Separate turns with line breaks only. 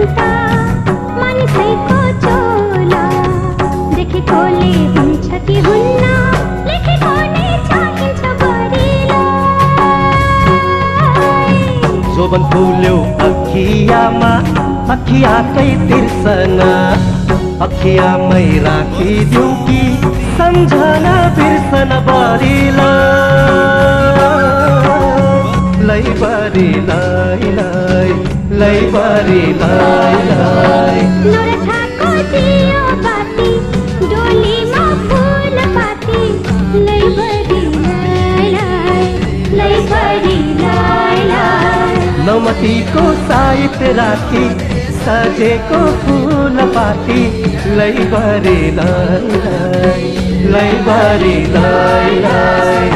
चिन्ता मानिसैको चोला देखेकोले हुन्छ कि हुन्न लेखेको नै चाहिन्छ बढीलाई
जोबन फुल्यो अखियामा अखियाकै तिर्सना अखियामै राखिदिउँ कि सम्झना बिर्सन बढीलाई लैबरी लाई लाई लैबरी लाई लाई
नौरथाको दियो बाती डोलीमा फुल पाती लैबरी लाई लाई लैबरी लाई लाई
नौमतीको साइत राखी सजेको फुल पाती लैबरी लाई लाई लैबरी लाई लाई